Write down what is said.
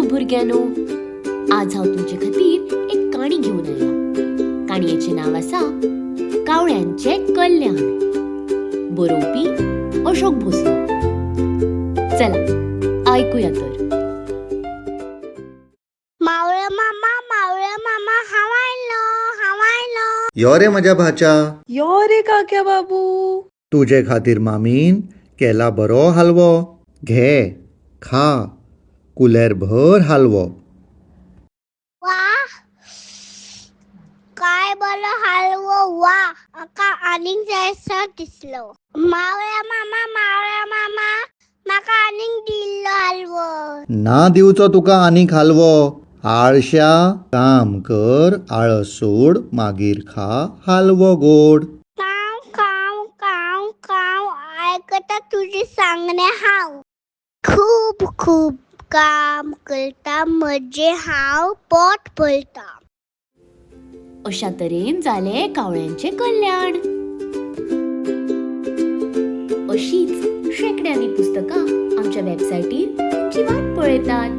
भुरग्यांनो, आज हांव तुमचे खातीर एक काणी घेवन आयला. काणयेचें नांव आसा कावळ्यांचें कल्याण. बरोवपी अशोक भोसलो. चला आयकुया तर. मावळ्या मामा, मावळ्या मामा, हांव आयलो, हांव आयलो. यो रे म्हज्या भाच्या. यो रे काक्या बाबू. तुजे खातीर मामीन केला बरो हालवो. घे, खा कुलेर भर हालवो. वा, काय बरो हालवो. वा, म्हाका आनीक जायसो दिसलो. मावळ्या मामा, मावळ्या मामा, म्हाका आनीक दिल्लो हालवो. ना दिवचो तुका आनीक हालवो. आळश्या, काम कर, आळस सोड, मागीर खा हालवो गोड. काव काव काव काव, आयकता तुजें सांगणें हांव. खूब खूब काम करता, म्हजें हांव पोट भरता. अशा तरेन जालें कावळ्यांचें कल्याण. अशीच शेंकड्यांनी पुस्तकां आमच्या वेबसायटीर तुमची वाट पळयतात.